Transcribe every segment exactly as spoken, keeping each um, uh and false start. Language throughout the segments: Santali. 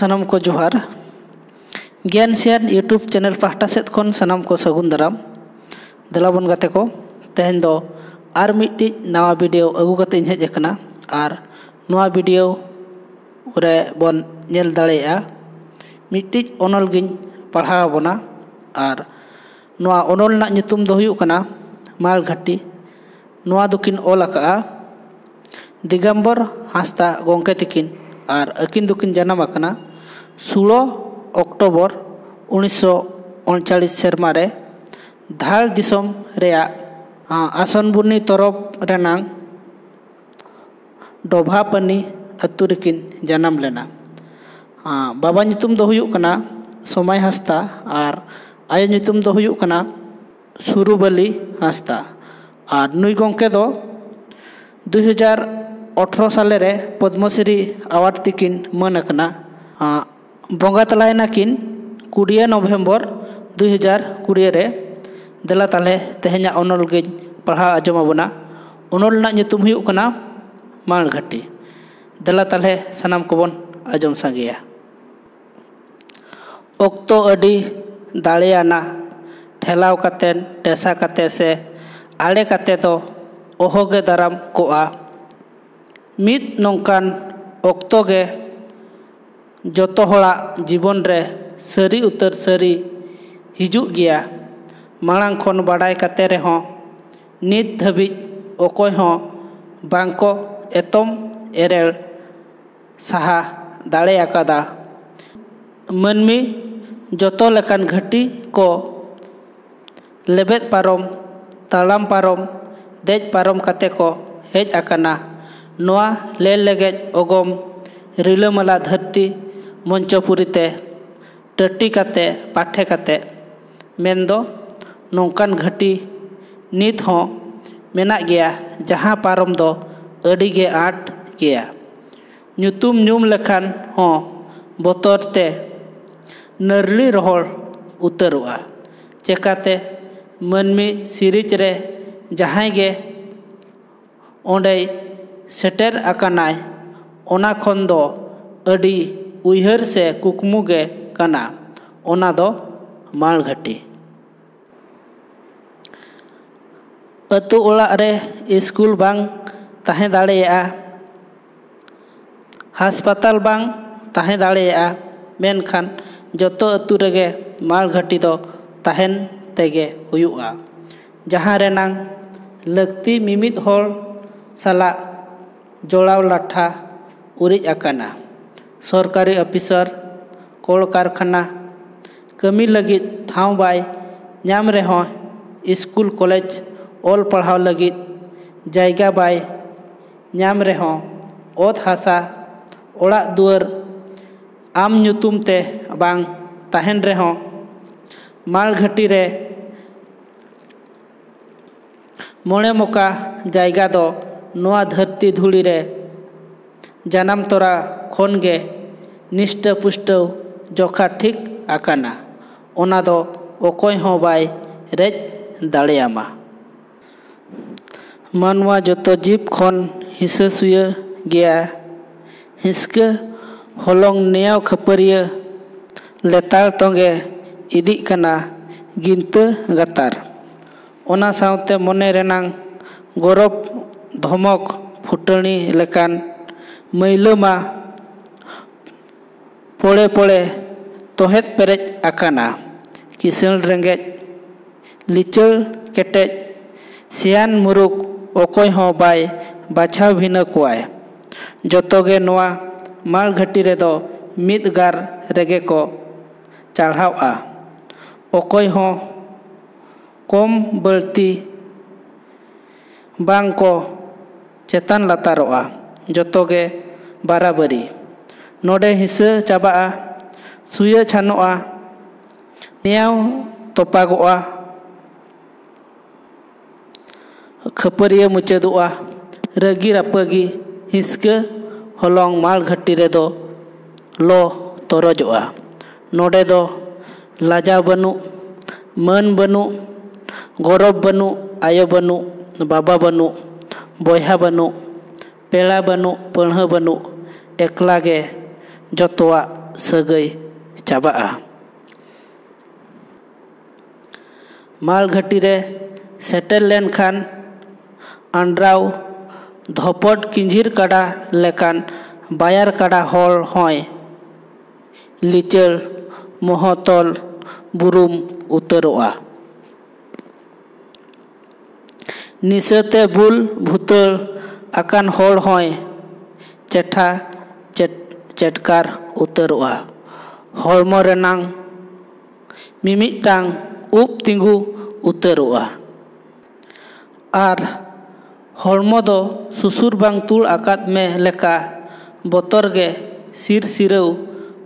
ᱥᱟᱱᱟᱢ ᱠᱚ ᱡᱚᱦᱟᱨ᱾ ᱜᱮᱭᱟᱱ ᱥᱮᱭᱟᱱ YouTube ᱪᱮᱱᱮᱞ ᱯᱟᱦᱴᱟ ᱥᱮᱫ ᱠᱷᱚᱱ ᱥᱟᱱᱟᱢ ᱠᱚ ᱥᱟᱹᱜᱩᱱ ᱫᱟᱨᱟᱢ᱾ ᱫᱮᱞᱟ ᱵᱚᱱ ᱜᱟᱛᱮ ᱠᱚ, ᱛᱮᱦᱮᱧ ᱫᱚ ᱟᱨ ᱢᱤᱫᱴᱤᱡ ᱱᱟᱣᱟ ᱵᱷᱤᱰᱤᱭᱳ ᱟᱹᱜᱩ ᱠᱟᱛᱮ ᱤᱧ ᱦᱮᱡ ᱟᱠᱟᱱᱟ᱾ ᱟᱨ ᱱᱚᱣᱟ ᱵᱷᱤᱰᱤᱭᱳ ᱨᱮ ᱵᱚᱱ ᱧᱮᱞ ᱫᱟᱲᱮᱭᱟᱜᱼᱟ, ᱢᱤᱫᱴᱤᱡ ᱚᱱᱚᱞ ᱜᱤᱧ ᱯᱟᱲᱦᱟᱣ ᱟᱵᱚᱱᱟ᱾ ᱟᱨ ᱱᱚᱣᱟ ᱚᱱᱚᱞ ᱨᱮᱱᱟᱜ ᱧᱩᱛᱩᱢ ᱫᱚ ᱦᱩᱭᱩᱜ ᱠᱟᱱᱟ ᱢᱟᱲ ᱜᱷᱟᱹᱴᱤ᱾ ᱱᱚᱣᱟ ᱫᱚᱠᱤᱱ ᱚᱞ ᱟᱠᱟᱫᱼᱟ ᱫᱤᱜᱚᱢᱵᱚᱨ ᱦᱟᱸᱥᱫᱟ ᱜᱚᱢᱠᱮ ᱛᱟᱹᱠᱤᱱ᱾ ᱟᱨ ᱟᱹᱠᱤᱱ ᱫᱚᱠᱤᱱ ᱡᱟᱱᱟᱢ ᱟᱠᱟᱱᱟ ᱥᱳᱞᱳ ᱚᱠᱴᱳᱵᱚᱨ ᱩᱱᱤᱥᱥᱚ ᱩᱱᱪᱟᱞᱤᱥ ᱥᱮᱨᱢᱟ ᱨᱮ ᱫᱷᱟᱲ ᱫᱤᱥᱚᱢ ᱨᱮᱭᱟᱜ, ᱟ, ᱟᱥᱚᱱᱵᱩᱨᱱᱤ ᱛᱚᱨᱚᱯ ᱨᱮᱱᱟᱝ ᱰᱚᱵᱷᱟᱯᱟᱹᱱᱤ ᱟᱹᱛᱩ ᱨᱮᱠᱤᱱ ᱡᱟᱱᱟᱢ ᱞᱮᱱᱟ᱾ ᱟ, ᱵᱟᱵᱟ ᱧᱩᱛᱩᱢ ᱫᱚ ᱦᱩᱭᱩᱜ ᱠᱟᱱᱟ ᱥᱚᱢᱟᱭ ᱦᱟᱸᱥᱫᱟ ᱟᱨ ᱟᱭᱳ ᱧᱩᱛᱩᱢ ᱫᱚ ᱦᱩᱭᱩᱜ ᱠᱟᱱᱟ ᱥᱩᱨᱩᱵᱟᱹᱞᱤ ᱦᱟᱸᱥᱫᱟ᱾ ᱟᱨ ᱱᱩᱭ ᱜᱚᱢᱠᱮ ᱫᱚ ᱫᱩᱭ ᱦᱟᱡᱟᱨ ᱟᱴᱷᱨᱚ ᱥᱟᱞᱮ ᱨᱮ ᱯᱚᱫᱽᱢᱚᱥᱨᱤ ᱟᱣᱟᱨᱰ ᱛᱮᱠᱤᱱ ᱢᱟᱹᱱ ᱟᱠᱟᱱᱟ᱾ ᱟ, ᱵᱚᱸᱜᱟ ᱛᱟᱞᱟᱭᱮᱱᱟ ᱠᱤᱱ ᱠᱩᱲᱤᱭᱟᱹ ᱱᱚᱵᱷᱮᱢᱵᱚᱨ ᱫᱩᱭ ᱦᱟᱡᱟᱨ ᱠᱩᱲᱤ ᱨᱮ᱾ ᱫᱮᱞᱟ ᱛᱟᱦᱞᱮ ᱛᱮᱦᱮᱧᱟᱜ ᱚᱱᱚᱞ ᱜᱤᱧ ᱯᱟᱲᱦᱟᱣ ᱟᱸᱡᱚᱢ ᱟᱵᱚᱱᱟ᱾ ᱚᱱᱚᱞ ᱨᱮᱱᱟᱜ ᱧᱩᱛᱩᱢ ᱦᱩᱭᱩᱜ ᱠᱟᱱᱟ ᱢᱟᱲ ᱜᱷᱟᱹᱴᱤ᱾ ᱫᱮᱞᱟ ᱛᱟᱦᱞᱮ ᱥᱟᱱᱟᱢ ᱠᱚᱵᱚᱱ ᱟᱸᱡᱚᱢ ᱥᱟᱸᱜᱮᱭᱟ᱾ ᱚᱠᱛᱚ ᱟᱹᱰᱤ ᱫᱟᱲᱮᱭᱟᱱᱟ, ᱴᱷᱮᱞᱟᱣ ᱠᱟᱛᱮ, ᱴᱮᱥᱟ ᱠᱟᱛᱮ ᱥᱮ ᱟᱲᱮ ᱠᱟᱛᱮ ᱫᱚ ᱚᱦᱚᱜᱮ ᱫᱟᱨᱟᱢ ᱠᱚᱜᱼᱟ᱾ ᱢᱤᱫ ᱱᱚᱝᱠᱟᱱ ᱚᱠᱛᱚ ᱜᱮ ᱡᱚᱛᱚ ᱦᱚᱲᱟᱜ ᱡᱤᱵᱚᱱ ᱨᱮ ᱥᱟᱹᱨᱤ ᱩᱛᱟᱹᱨ ᱥᱟᱹᱨᱤ ᱦᱤᱡᱩᱜ ᱜᱮᱭᱟ᱾ ᱢᱟᱲᱟᱝ ᱠᱷᱚᱱ ᱵᱟᱰᱟᱭ ᱠᱟᱛᱮ ᱨᱮᱦᱚᱸ ᱱᱤᱛ ᱫᱷᱟᱹᱵᱤᱡ ᱚᱠᱚᱭ ᱦᱚᱸ ᱵᱟᱝ ᱠᱚ ᱮᱛᱚᱢ ᱮᱨᱮᱲ ᱥᱟᱦᱟ ᱫᱟᱲᱮ ᱟᱠᱟᱫᱟ᱾ ᱢᱟᱹᱱᱢᱤ ᱡᱚᱛᱚ ᱞᱮᱠᱟᱱ ᱜᱷᱟᱹᱴᱤ ᱠᱚ ᱞᱮᱵᱮᱫ ᱯᱟᱨᱚᱢ, ᱛᱟᱲᱟᱢ ᱯᱟᱨᱚᱢ, ᱫᱮᱡ ᱯᱟᱨᱚᱢ ᱠᱟᱛᱮ ᱠᱚ ᱦᱮᱡ ᱟᱠᱟᱱᱟ᱾ ᱱᱚᱣᱟ ᱞᱮ ᱞᱮᱜᱮᱡ ᱚᱜᱚᱢ ᱨᱤᱞᱟᱹᱢᱟᱞᱟ ᱫᱷᱟᱹᱨᱛᱤ ᱢᱚᱧᱪᱚᱯᱩᱨᱤ ᱛᱮ ᱴᱟᱹᱴᱤ ᱠᱟᱛᱮ, ᱯᱟᱴᱷᱮ ᱠᱟᱛᱮ, ᱢᱮᱱᱫᱚ ᱱᱚᱝᱠᱟᱱ ᱜᱷᱟᱹᱴᱤ ᱱᱤᱛ ᱦᱚᱸ ᱢᱮᱱᱟᱜ ᱜᱮᱭᱟ, ᱡᱟᱦᱟᱸ ᱯᱟᱨᱚᱢ ᱫᱚ ᱟᱹᱰᱤ ᱜᱮ ᱟᱸᱴ ᱜᱮᱭᱟ᱾ ᱧᱩᱛᱩᱢ ᱧᱩᱢ ᱞᱮᱠᱷᱟᱱ ᱦᱚᱸ ᱵᱚᱛᱚᱨ ᱛᱮ ᱱᱟᱹᱨᱞᱤ ᱨᱚᱦᱚᱲ ᱩᱛᱟᱹᱨᱚᱜᱼᱟ᱾ ᱪᱮᱠᱟᱛᱮ ᱢᱟᱹᱱᱢᱤ ᱥᱤᱨᱤᱡᱽ ᱨᱮ ᱡᱟᱦᱟᱸᱭ ᱜᱮ ᱚᱸᱰᱮᱭ ᱥᱮᱴᱮᱨ ᱟᱠᱟᱱᱟᱭ, ᱚᱱᱟ ᱠᱷᱚᱱ ᱫᱚ ᱟᱹᱰᱤ ᱩᱭᱦᱟᱹᱨ ᱥᱮ ᱠᱩᱠᱢᱩ ᱜᱮ ᱠᱟᱱᱟ, ᱚᱱᱟ ᱫᱚ ᱢᱟᱲᱜᱷᱟᱹᱴᱤ᱾ ᱟᱹᱛᱩ ᱚᱲᱟᱜ ᱨᱮ ᱥᱠᱩᱞ ᱵᱟᱝ ᱛᱟᱦᱮᱸ ᱫᱟᱲᱮᱭᱟᱜᱼᱟ, ᱦᱟᱥᱯᱟᱛᱟᱞ ᱵᱟᱝ ᱛᱟᱦᱮᱸ ᱫᱟᱲᱮᱭᱟᱜᱼᱟ, ᱢᱮᱱᱠᱷᱟᱱ ᱡᱚᱛᱚ ᱟᱹᱛᱩ ᱨᱮᱜᱮ ᱢᱟᱲᱜᱷᱟᱹᱴᱤ ᱫᱚ ᱛᱟᱦᱮᱱ ᱛᱮᱜᱮ ᱦᱩᱭᱩᱜᱼᱟ, ᱡᱟᱦᱟᱸ ᱨᱮᱱᱟᱝ ᱞᱟᱹᱠᱛᱤ ᱢᱤᱢᱤᱫ ᱦᱚᱲ ᱥᱟᱞᱟᱜ ᱡᱚᱲᱟᱣ ᱞᱟᱴᱷᱟ ᱩᱨᱤᱡ ᱟᱠᱟᱱᱟ᱾ ᱥᱚᱨᱠᱟᱨᱤ ᱚᱯᱷᱤᱥᱟᱨ, ᱠᱚᱞ ᱠᱟᱨᱠᱷᱟᱱᱟ, ᱠᱟᱹᱢᱤ ᱞᱟᱹᱜᱤᱫ ᱴᱷᱟᱶ ᱵᱟᱭ ᱧᱟᱢ ᱨᱮᱦᱚᱸ, ᱥᱠᱩᱞ ᱠᱚᱞᱮᱡᱽ ᱚᱞ ᱯᱟᱲᱦᱟᱣ ᱞᱟᱹᱜᱤᱫ ᱡᱟᱭᱜᱟ ᱵᱟᱭ ᱧᱟᱢ ᱨᱮᱦᱚᱸ, ᱚᱛ ᱦᱟᱥᱟ, ᱚᱲᱟᱜ ᱫᱩᱣᱟᱹᱨ ᱟᱢ ᱧᱩᱛᱩᱢ ᱛᱮ ᱵᱟᱝ ᱛᱟᱦᱮᱱ ᱨᱮᱦᱚᱸ, ᱢᱟᱲᱜᱷᱟᱹᱴᱤ ᱨᱮ ᱢᱚᱬᱮ ᱢᱚᱠᱟ ᱡᱟᱭᱜᱟ ᱫᱚ ᱱᱚᱣᱟ ᱫᱷᱟᱹᱨᱛᱤ ᱫᱷᱩᱲᱤ ᱨᱮ ᱡᱟᱱᱟᱢ ᱛᱚᱨᱟ ᱠᱷᱚᱱ ᱜᱮ ᱱᱤᱥᱴᱟᱹ ᱯᱩᱥᱴᱟᱹᱣ ᱡᱚᱠᱷᱟ ᱴᱷᱤᱠ ᱟᱠᱟᱱᱟ᱾ ᱚᱱᱟ ᱫᱚ ᱚᱠᱚᱭ ᱦᱚᱸ ᱵᱟᱭ ᱨᱮᱡ ᱫᱟᱲᱮᱭᱟᱢᱟ᱾ ᱢᱟᱱᱣᱟ ᱡᱚᱛᱚ ᱡᱤᱵᱽ ᱠᱷᱚᱱ ᱦᱤᱥᱟᱹ ᱥᱩᱭᱟᱹ ᱜᱮᱭᱟ᱾ ᱦᱤᱥᱠᱟᱹ ᱦᱚᱞᱚᱝ ᱱᱮᱭᱟᱣ ᱠᱷᱟᱹᱯᱟᱹᱨᱤᱭᱟᱹ ᱞᱮᱛᱟᱲ ᱛᱚᱸᱜᱮ ᱤᱫᱤᱜ ᱠᱟᱱᱟ ᱜᱤᱱᱛᱟᱹ ᱜᱟᱛᱟᱨ᱾ ᱚᱱᱟ ᱥᱟᱶᱛᱮ ᱢᱚᱱᱮ ᱨᱮᱱᱟᱝ ᱜᱚᱨᱚᱵ ᱫᱷᱚᱢᱚᱠ ᱯᱷᱩᱴᱟᱹᱱᱤ ᱞᱮᱠᱟᱱ ᱢᱟᱹᱭᱞᱟᱹ ᱢᱟ ᱯᱚᱲᱮ ᱯᱚᱲᱮ ᱛᱚᱦᱮᱫ ᱯᱮᱨᱮᱡ ᱟᱠᱟᱱᱟ᱾ ᱠᱤᱥᱟᱹᱬ ᱨᱮᱸᱜᱮᱡ, ᱞᱤᱪᱟᱹᱲ ᱠᱮᱴᱮᱡ, ᱥᱮᱭᱟᱱ ᱢᱩᱨᱩᱠ ᱚᱠᱚᱭ ᱦᱚᱸ ᱵᱟᱭ ᱵᱟᱪᱷᱟᱣ ᱵᱷᱤᱱᱟᱹ ᱠᱚᱣᱟᱭ᱾ ᱡᱚᱛᱚ ᱜᱮ ᱱᱚᱣᱟ ᱢᱟᱲ ᱜᱷᱟᱹᱴᱤ ᱨᱮᱫᱚ ᱢᱤᱫ ᱜᱟᱨ ᱨᱮᱜᱮ ᱠᱚ ᱪᱟᱲᱦᱟᱣᱜᱼᱟ᱾ ᱚᱠᱚᱭ ᱦᱚᱸ ᱠᱚᱢ ᱵᱟᱹᱲᱛᱤ ᱵᱟᱝ ᱠᱚ ᱪᱮᱛᱟᱱ ᱞᱟᱛᱟᱨᱚᱜᱼᱟ, ᱡᱚᱛᱚ ᱜᱮ ᱵᱟᱨᱟᱵᱟᱹᱨᱤ᱾ ᱱᱚᱰᱮ ᱦᱤᱸᱥᱟᱹ ᱪᱟᱵᱟᱜᱼᱟ, ᱥᱩᱭᱟᱹ ᱪᱷᱟᱱᱚᱜᱼᱟ, ᱱᱮᱭᱟᱣ ᱛᱚᱯᱟᱜᱚᱜᱼᱟ, ᱠᱷᱟᱹᱯᱟᱹᱨᱤᱭᱟᱹ ᱢᱩᱪᱟᱹᱫᱚᱜᱼᱟ᱾ ᱨᱟᱹᱜᱤ ᱨᱟᱹᱯᱟᱹᱜᱤ ᱦᱤᱥᱠᱟᱹ ᱦᱚᱞᱚᱝ ᱢᱟᱲ ᱜᱷᱟᱹᱴᱤ ᱨᱮᱫᱚ ᱞᱚ ᱛᱚᱨᱚᱡᱚᱜᱼᱟ᱾ ᱱᱚᱰᱮ ᱫᱚ ᱞᱟᱡᱟᱣ ᱵᱟᱹᱱᱩᱜ, ᱢᱟᱹᱱ ᱵᱟᱹᱱᱩᱜ, ᱜᱚᱨᱚᱵ ᱵᱟᱹᱱᱩᱜ, ᱟᱭᱳ ᱵᱟᱹᱱᱩᱜ, ᱵᱟᱵᱟ ᱵᱟᱹᱱᱩᱜ, ᱵᱚᱭᱦᱟ ᱵᱟᱹᱱᱩᱜ, ᱯᱮᱲᱟ ᱵᱟᱹᱱᱩᱜ, ᱯᱟᱹᱲᱦᱟᱹ ᱵᱟᱹᱱᱩᱜ, ᱮᱠᱞᱟ ᱜᱮ ᱡᱚᱛᱚᱣᱟᱜ ᱥᱟᱹᱜᱟᱹᱭ ᱪᱟᱵᱟᱜᱼᱟ᱾ ᱢᱟᱞ ᱜᱷᱟᱹᱴᱤ ᱨᱮ ᱥᱮᱴᱮᱨ ᱞᱮᱱᱠᱷᱟᱱ ᱟᱱᱰᱨᱟᱣ ᱫᱷᱚᱯᱚᱰ ᱠᱤᱸᱡᱤᱨ ᱠᱟᱰᱟ ᱞᱮᱠᱟᱱ ᱵᱟᱭᱟᱨ ᱠᱟᱰᱟ ᱦᱚᱲ ᱦᱚᱸᱭ ᱞᱤᱪᱟᱹᱲ ᱢᱚᱦᱚᱛᱚᱞ ᱵᱩᱨᱩᱢ ᱩᱛᱟᱹᱨᱚᱜᱼᱟ᱾ ᱱᱤᱥᱟᱹᱛᱮ ᱵᱩᱞ ᱵᱷᱩᱛᱟᱹᱲ ᱟᱠᱟᱱ ᱦᱚᱲ ᱦᱚᱸᱭ ᱪᱮᱴᱷᱟ ᱪᱮᱴ- ᱪᱮᱴᱠᱟᱨ ᱩᱛᱟᱹᱨᱚᱜᱼᱟ᱾ ᱦᱚᱲᱢᱚ ᱨᱮᱱᱟᱝ ᱢᱤᱢᱤᱫᱴᱟᱝ ᱩᱵ ᱛᱤᱸᱜᱩ ᱩᱛᱟᱹᱨᱚᱜᱼᱟ᱾ ᱟᱨ ᱦᱚᱲᱢᱚ ᱫᱚ ᱥᱩᱥᱩᱨ ᱵᱟᱝ ᱛᱩᱲ ᱟᱠᱟᱫ ᱢᱮ ᱞᱮᱠᱟ ᱵᱚᱛᱚᱨ ᱜᱮ ᱥᱤᱨ ᱥᱤᱨᱟᱹᱣ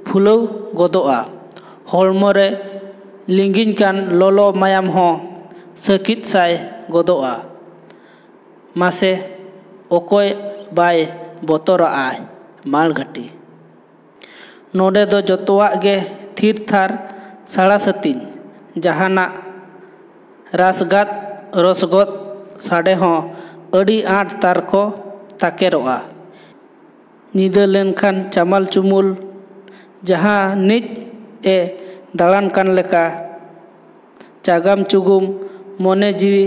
ᱯᱷᱩᱞᱟᱹᱣ ᱜᱚᱫᱚᱜᱼᱟ᱾ ᱦᱚᱲᱢᱚ ᱨᱮ ᱞᱤᱸᱜᱤᱧ ᱠᱟᱱ ᱞᱚᱞᱚ ᱢᱟᱭᱟᱢ ᱦᱚᱸ ᱥᱟᱹᱠᱤᱛ ᱥᱟᱭ ᱜᱚᱫᱚᱜᱼᱟ᱾ ᱢᱟᱥᱮ ᱚᱠᱚᱭ ᱵᱟᱭ ᱵᱚᱛᱚᱨᱟᱜᱼᱟ ᱢᱟᱲᱜᱷᱟᱹᱴᱤ? ᱱᱚᱰᱮ ᱫᱚ ᱡᱚᱛᱚᱣᱟᱜ ᱜᱮ ᱛᱷᱤᱨ ᱛᱷᱟᱨ ᱥᱟᱲᱟ ᱥᱟᱹᱛᱤᱧ᱾ ᱡᱟᱦᱟᱱᱟᱜ ᱨᱟᱥᱜᱟᱫ ᱨᱚᱥᱜᱚᱫ ᱥᱟᱰᱮ ᱦᱚᱸ ᱟᱹᱰᱤ ᱟᱸᱴ ᱛᱟᱨᱠᱚ ᱛᱟᱠᱮᱨᱚᱜᱼᱟ᱾ ᱧᱤᱫᱟᱹ ᱞᱮᱱᱠᱷᱟᱱ ᱪᱟᱢᱟᱞ ᱪᱩᱢᱩᱞ ᱡᱟᱦᱟᱸ ᱱᱤᱡ ᱮ ᱫᱟᱬᱟᱱ ᱠᱟᱱ ᱞᱮᱠᱟ ᱪᱟᱜᱟᱢ ᱪᱩᱜᱩᱢ ᱢᱚᱱᱮ ᱡᱤᱣᱤ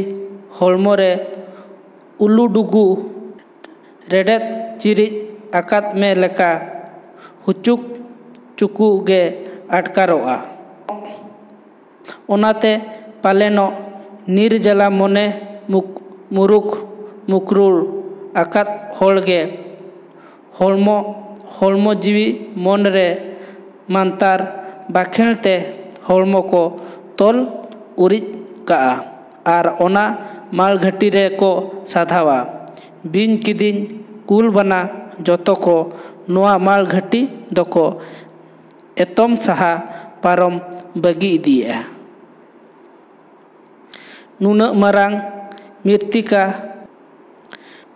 ᱦᱚᱲᱢᱚ ᱨᱮ ᱩᱞᱩᱰᱩᱜᱩ ᱨᱮᱰᱮᱫ ᱪᱤᱨᱤᱡ ᱟᱠᱟᱫ ᱢᱮ ᱞᱮᱠᱟ ᱦᱩᱪᱩᱠ ᱪᱩᱠᱩ ᱜᱮ ᱟᱴᱠᱟᱨᱚᱜᱼᱟ᱾ ᱚᱱᱟᱛᱮ ᱯᱟᱞᱮᱱᱚᱜ ᱱᱤᱨᱡᱟᱞᱟ ᱢᱚᱱᱮ ᱢᱩᱠ- ᱢᱩᱨᱩᱠ ᱢᱩᱠᱨᱩᱲ ᱟᱠᱟᱫ ᱦᱚᱲ ᱜᱮ ᱦᱚᱲᱢᱚ ᱦᱚᱲᱢᱚ ᱡᱤᱣᱤ ᱢᱚᱱ ᱨᱮ ᱢᱟᱱᱛᱟᱨ ᱵᱟᱠᱷᱮᱬ ᱛᱮ ᱦᱚᱲᱢᱚ ᱠᱚ ᱛᱚᱞ ᱩᱨᱤᱡ ᱠᱟᱜᱼᱟ ᱟᱨ ᱚᱱᱟ ᱢᱟᱲᱜᱷᱟᱹᱴᱤ ᱨᱮ ᱠᱚ ᱥᱟᱫᱷᱟᱣᱟ᱾ ᱵᱤᱧ ᱠᱤᱫᱤᱧ ᱠᱩᱞ ᱵᱟᱱᱟ ᱡᱚᱛᱚ ᱠᱚ ᱱᱚᱣᱟ ᱢᱟᱲᱜᱷᱟᱹᱴᱤ ᱫᱚᱠᱚ ᱮᱛᱚᱢ ᱥᱟᱦᱟ ᱯᱟᱨᱚᱢ ᱵᱟᱹᱜᱤ ᱤᱫᱤᱭᱮᱫᱼᱟ᱾ ᱱᱩᱱᱟᱹᱜ ᱢᱟᱨᱟᱝ ᱢᱤᱨᱛᱤᱠᱟ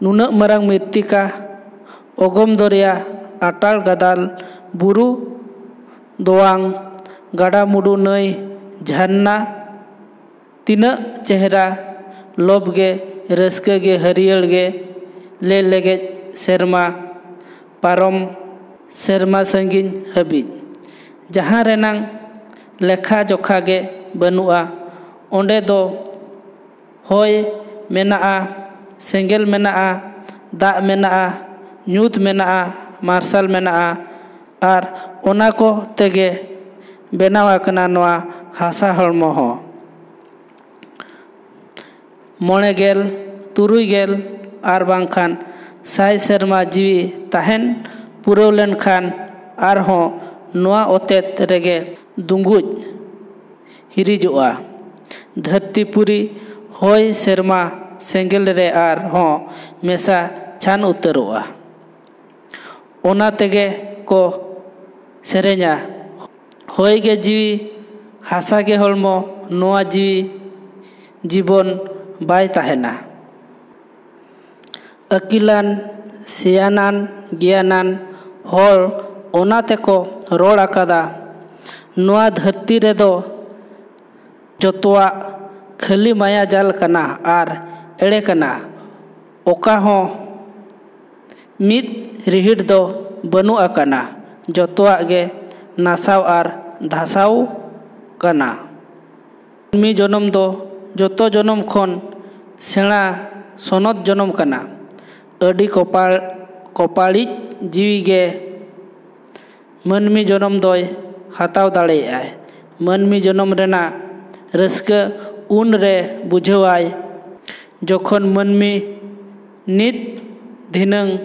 ᱱᱩᱱᱟᱹᱜ ᱢᱟᱨᱟᱝ ᱢᱤᱨᱛᱤᱠᱟ ᱚᱜᱚᱢ ᱫᱚᱨᱭᱟ ᱟᱴᱟᱞ ᱜᱟᱫᱟᱞ ᱵᱩᱨᱩ ᱫᱚᱣᱟᱝ ᱜᱟᱰᱟ ᱢᱩᱰᱩ ᱱᱟᱹᱭ ᱡᱷᱟᱨᱱᱟ ᱛᱤᱱᱟᱹᱜ ᱪᱮᱦᱨᱟ ᱞᱚᱵᱽ ᱜᱮ ᱨᱟᱹᱥᱠᱟᱹ ᱜᱮ ᱦᱟᱹᱨᱭᱟᱹᱲ ᱜᱮ ᱞᱮ ᱞᱮᱜᱮᱡ ᱥᱮᱨᱢᱟ ᱯᱟᱨᱚᱢ ᱥᱮᱨᱢᱟ ᱥᱟᱺᱜᱤᱧ ᱦᱟᱹᱵᱤᱡ, ᱡᱟᱦᱟᱸ ᱨᱮᱱᱟᱝ ᱞᱮᱠᱷᱟ ᱡᱚᱠᱷᱟ ᱜᱮ ᱵᱟᱹᱱᱩᱜᱼᱟ᱾ ᱚᱸᱰᱮ ᱫᱚ ᱦᱚᱭ ᱢᱮᱱᱟᱜᱼᱟ, ᱥᱮᱸᱜᱮᱞ ᱢᱮᱱᱟᱜᱼᱟ, ᱫᱟᱜ ᱢᱮᱱᱟᱜᱼᱟ, ᱧᱩᱛ ᱢᱮᱱᱟᱜᱼᱟ, ᱢᱟᱨᱥᱟᱞ ᱢᱮᱱᱟᱜᱼᱟ, ᱟᱨ ᱚᱱᱟ ᱠᱚ ᱛᱮᱜᱮ ᱵᱮᱱᱟᱣ ᱟᱠᱟᱱᱟ ᱱᱚᱣᱟ ᱦᱟᱥᱟ ᱦᱚᱲᱢᱚ ᱦᱚᱸ᱾ ᱢᱚᱬᱮ ᱜᱮᱞ, ᱛᱩᱨᱩᱭ ᱜᱮᱞ, ᱟᱨ ᱵᱟᱝᱠᱷᱟᱱ ᱥᱟᱭ ᱥᱮᱨᱢᱟ ᱡᱤᱣᱤ ᱛᱟᱦᱮᱱ ᱯᱩᱨᱟᱹᱣ ᱞᱮᱱᱠᱷᱟᱱ ᱟᱨᱦᱚᱸ ᱱᱚᱣᱟ ᱚᱛᱮᱛ ᱨᱮᱜᱮ ᱫᱩᱸᱜᱩᱡ ᱦᱤᱨᱤᱡᱚᱜᱼᱟ᱾ ᱫᱷᱟᱹᱨᱛᱤ ᱯᱩᱨᱤ ᱦᱚᱭ, ᱥᱮᱨᱢᱟ, ᱥᱮᱸᱜᱮᱞ ᱨᱮ ᱟᱨᱦᱚᱸ ᱢᱮᱥᱟ ᱪᱷᱟᱱ ᱩᱛᱟᱹᱨᱚᱜᱼᱟ᱾ ᱚᱱᱟ ᱛᱮᱜᱮ ᱠᱚ ᱥᱮᱨᱮᱧᱟ, "ᱦᱚᱭ ᱜᱮ ᱡᱤᱣᱤ, ᱦᱟᱥᱟ ᱜᱮ ᱦᱚᱲᱢᱚ, ᱱᱚᱣᱟ ᱡᱤᱣᱤ ᱡᱤᱵᱚᱱ ᱵᱟᱭ ᱛᱟᱦᱮᱱᱟ᱾" ᱟᱹᱠᱤᱞᱟᱱ, ᱥᱮᱭᱟᱱᱟᱱ, ᱜᱮᱭᱟᱱᱟᱱ ᱦᱚᱲ ᱚᱱᱟ ᱛᱮᱠᱚ ᱨᱚᱲ ᱟᱠᱟᱫᱟ, ᱱᱚᱣᱟ ᱫᱷᱟᱹᱨᱛᱤ ᱨᱮᱫᱚ ᱡᱚᱛᱚᱣᱟᱜ ᱠᱷᱟᱹᱞᱤ ᱢᱟᱭᱟ ᱡᱟᱞ ᱠᱟᱱᱟ ᱟᱨ ᱮᱲᱮ ᱠᱟᱱᱟ᱾ ᱚᱠᱟ ᱦᱚᱸ ᱢᱤᱫ ᱨᱤᱦᱤᱴ ᱫᱚ ᱵᱟᱹᱱᱩᱜ ᱟᱠᱟᱱᱟ, ᱡᱚᱛᱚᱣᱟᱜ ᱜᱮ ᱱᱟᱥᱟᱣ ᱟᱨ ᱫᱷᱟᱥᱟᱣ ᱠᱟᱱᱟ᱾ ᱢᱟᱹᱱᱢᱤ ᱡᱚᱱᱚᱢ ᱫᱚ ᱡᱚᱛᱚ ᱡᱚᱱᱚᱢ ᱠᱷᱚᱱ ᱥᱮᱬᱟ ᱥᱚᱱᱚᱛ ᱡᱚᱱᱚᱢ ᱠᱟᱱᱟ᱾ ᱟᱹᱰᱤ ᱠᱚᱯᱟᱲ, ᱠᱚᱯᱟᱲᱤᱡ ᱡᱤᱣᱤ ᱜᱮ ᱢᱟᱹᱱᱢᱤ ᱡᱚᱱᱚᱢ ᱫᱚᱭ ᱦᱟᱛᱟᱣ ᱫᱟᱲᱮᱭᱟᱜᱼᱟᱭ᱾ ᱢᱟᱹᱱᱢᱤ ᱡᱚᱱᱚᱢ ᱨᱮᱱᱟᱜ ᱨᱟᱹᱥᱠᱟᱹ ᱩᱱ ᱨᱮ ᱵᱩᱡᱷᱟᱹᱣᱟᱭ, ᱡᱚᱠᱷᱚᱱ ᱢᱟᱹᱱᱢᱤ ᱱᱤᱛ, ᱫᱷᱤᱱᱟᱹᱝ,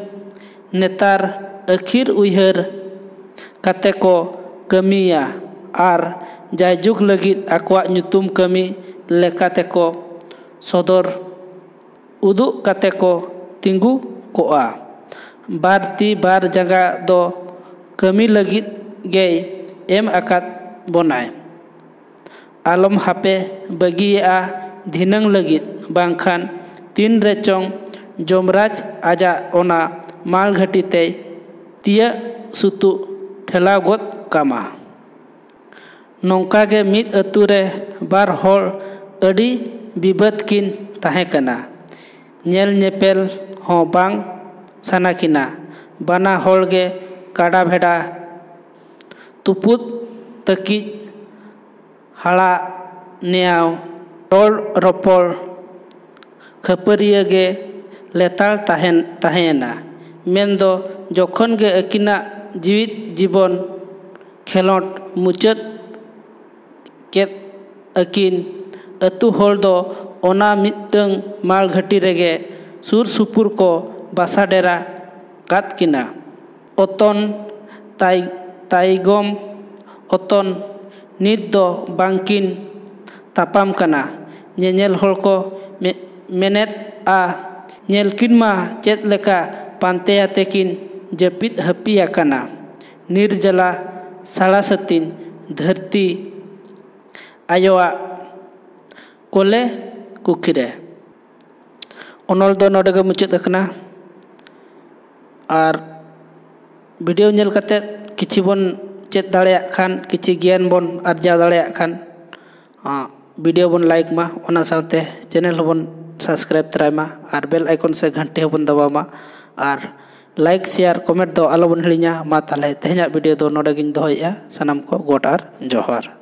ᱱᱮᱛᱟᱨ ᱟᱹᱠᱷᱤᱨ ᱩᱭᱦᱟᱹᱨ ᱠᱟᱛᱮ ᱠᱚ ᱠᱟᱹᱢᱤᱭᱟ ᱟᱨ ᱡᱟᱭᱡᱩᱜᱽ ᱞᱟᱹᱜᱤᱫ ᱟᱠᱚᱣᱟᱜ ᱧᱩᱛᱩᱢ ᱠᱟᱹᱢᱤ ᱞᱮᱠᱟᱛᱮ ᱠᱚ ᱥᱚᱫᱚᱨ ᱩᱫᱩᱜ ᱠᱟᱛᱮ ᱠᱚ ᱛᱤᱸᱜᱩ ᱠᱚᱜᱼᱟ᱾ ᱵᱟᱨ ᱛᱤ ᱵᱟᱨ ᱡᱟᱸᱜᱟ ᱫᱚ ᱠᱟᱹᱢᱤ ᱞᱟᱹᱜᱤᱫ ᱜᱮᱭ ᱮᱢ ᱟᱠᱟᱫ ᱵᱚᱱᱟᱭ᱾ ᱟᱞᱚᱢ ᱦᱟᱯᱮ ᱵᱟᱹᱜᱤᱭᱟᱜᱼᱟ ᱫᱷᱤᱱᱟᱹᱝ ᱞᱟᱹᱜᱤᱫ, ᱵᱟᱝᱠᱷᱟᱱ ᱛᱤᱱ ᱨᱮᱪᱚᱝ ᱡᱚᱢᱨᱟᱡᱽ ᱟᱡᱟᱜ ᱚᱱᱟ ᱢᱟᱲ ᱜᱷᱟᱹᱴᱤ ᱛᱮᱭ ᱛᱤᱭᱟᱹᱜ ᱥᱩᱛᱩᱜ ᱴᱷᱮᱞᱟᱣ ᱜᱚᱫ ᱠᱟᱢᱟ᱾ ᱱᱚᱝᱠᱟ ᱜᱮ ᱢᱤᱫ ᱟᱹᱛᱩ ᱨᱮ ᱵᱟᱨ ᱦᱚᱲ ᱟᱹᱰᱤ ᱵᱤᱵᱟᱹᱫ ᱠᱤᱱ ᱛᱟᱦᱮᱸ ᱠᱟᱱᱟ᱾ ᱧᱮᱞ ᱧᱮᱯᱮᱞ ᱦᱚᱸ ᱵᱟᱝ ᱥᱟᱱᱟ ᱠᱤᱱᱟ᱾ ᱵᱟᱱᱟ ᱦᱚᱲ ᱜᱮ ᱠᱟᱰᱟ ᱵᱷᱮᱰᱟ, ᱛᱩᱯᱩᱫ ᱛᱟᱹᱠᱤᱡ, ᱦᱟᱲᱟᱜ ᱱᱮᱭᱟᱣ, ᱨᱚᱲ ᱨᱚᱯᱚᱲ, ᱠᱷᱟᱹᱯᱟᱹᱨᱤᱭᱟᱹ ᱜᱮ ᱞᱮᱛᱟᱲ ᱛᱟᱦᱮᱱ ᱛᱟᱦᱮᱸᱭᱮᱱᱟ᱾ ᱢᱮᱱᱫᱚ ᱡᱚᱠᱷᱚᱱ ᱜᱮ ᱟᱹᱠᱤᱱᱟᱜ ᱡᱤᱣᱤᱫ ᱡᱤᱵᱚᱱ ᱠᱷᱮᱞᱳᱰ ᱢᱩᱪᱟᱹᱫ ᱠᱮᱫ ᱟᱹᱠᱤᱱ, ᱟᱹᱛᱩ ᱦᱚᱲ ᱫᱚ ᱚᱱᱟ ᱢᱤᱫᱴᱟᱹᱝ ᱢᱟᱲ ᱜᱷᱟᱹᱴᱤ ᱨᱮᱜᱮ ᱥᱩᱨ ᱥᱩᱯᱩᱨ ᱠᱚ ᱵᱟᱥᱟ ᱰᱮᱨᱟ ᱠᱟᱫ ᱠᱤᱱᱟ᱾ ᱚᱛᱚᱱ ᱛᱟᱭ ᱛᱟᱭᱜᱚᱢ ᱚᱛᱚᱱ ᱱᱤᱛ ᱫᱚ ᱵᱟᱝᱠᱤᱱ ᱛᱟᱯᱟᱢ ᱠᱟᱱᱟ᱾ ᱧᱮᱧᱮᱞ ᱦᱚᱲ ᱠᱚ ᱢᱮ- ᱢᱮᱱᱮᱫᱼᱟ, ᱧᱮᱞ ᱠᱤᱱ ᱢᱟ ᱪᱮᱫ ᱞᱮᱠᱟ ᱯᱟᱱᱛᱮ ᱟᱛᱮ ᱠᱤᱱ ᱡᱟᱹᱯᱤᱫ ᱦᱟᱹᱯᱤ ᱟᱠᱟᱱᱟ᱾ ᱱᱤᱨ ᱡᱟᱞᱟ ᱥᱟᱲᱟ ᱥᱟᱹᱛᱤᱧ ᱫᱷᱟᱹᱨᱛᱤ ᱟᱭᱳᱣᱟᱜ ᱠᱚᱞᱮ ᱠᱩᱠᱷᱤ ᱨᱮ᱾ ᱚᱱᱚᱞ ᱫᱚ ᱱᱚᱰᱮ ᱜᱮ ᱢᱩᱪᱟᱹᱫ ᱟᱠᱟᱱᱟ᱾ ᱟᱨ ᱵᱷᱤᱰᱤᱭᱳ ᱧᱮᱞ ᱠᱟᱛᱮ ᱠᱤᱪᱷᱤ ᱵᱚᱱ ᱪᱮᱫ ᱫᱟᱲᱮᱭᱟᱜ ᱠᱷᱟᱱ, ᱠᱤᱪᱷᱤ ᱜᱮᱭᱟᱱ ᱵᱚᱱ ᱟᱨᱡᱟᱣ ᱫᱟᱲᱮᱭᱟᱜ ᱠᱷᱟᱱ, ᱟᱸ, ᱵᱷᱤᱰᱤᱭᱳ ᱵᱚᱱ ᱞᱟᱭᱤᱠ ᱢᱟ, ᱚᱱᱟ ᱥᱟᱶᱛᱮ ᱪᱮᱱᱮᱞ ᱦᱚᱸᱵᱚᱱ ᱥᱟᱵᱥᱠᱨᱟᱭᱤᱵ ᱛᱚᱨᱟᱭ ᱢᱟ ᱟᱨ ᱵᱮᱞ ᱟᱭᱠᱚᱱ ᱥᱮ ᱜᱷᱟᱱᱴᱤ ᱦᱚᱸᱵᱚᱱ ᱫᱟᱵᱟᱣ ᱢᱟ᱾ ᱟᱨ ᱞᱟᱭᱤᱠ, ᱥᱮᱭᱟᱨ, ᱠᱚᱢᱮᱱᱴ ᱫᱚ ᱟᱞᱚᱵᱚᱱ ᱦᱤᱲᱤᱧᱟ᱾ ᱢᱟ ᱛᱟᱦᱚᱞᱮ ᱛᱮᱦᱮᱧᱟᱜ ᱵᱷᱤᱰᱤᱭᱳ ᱫᱚ ᱱᱚᱰᱮ ᱜᱤᱧ ᱫᱚᱦᱚᱭᱮᱫᱼᱟ᱾ ᱥᱟᱱᱟᱢ ᱠᱚ ᱜᱚᱰ ᱟᱨ ᱡᱚᱦᱟᱨ᱾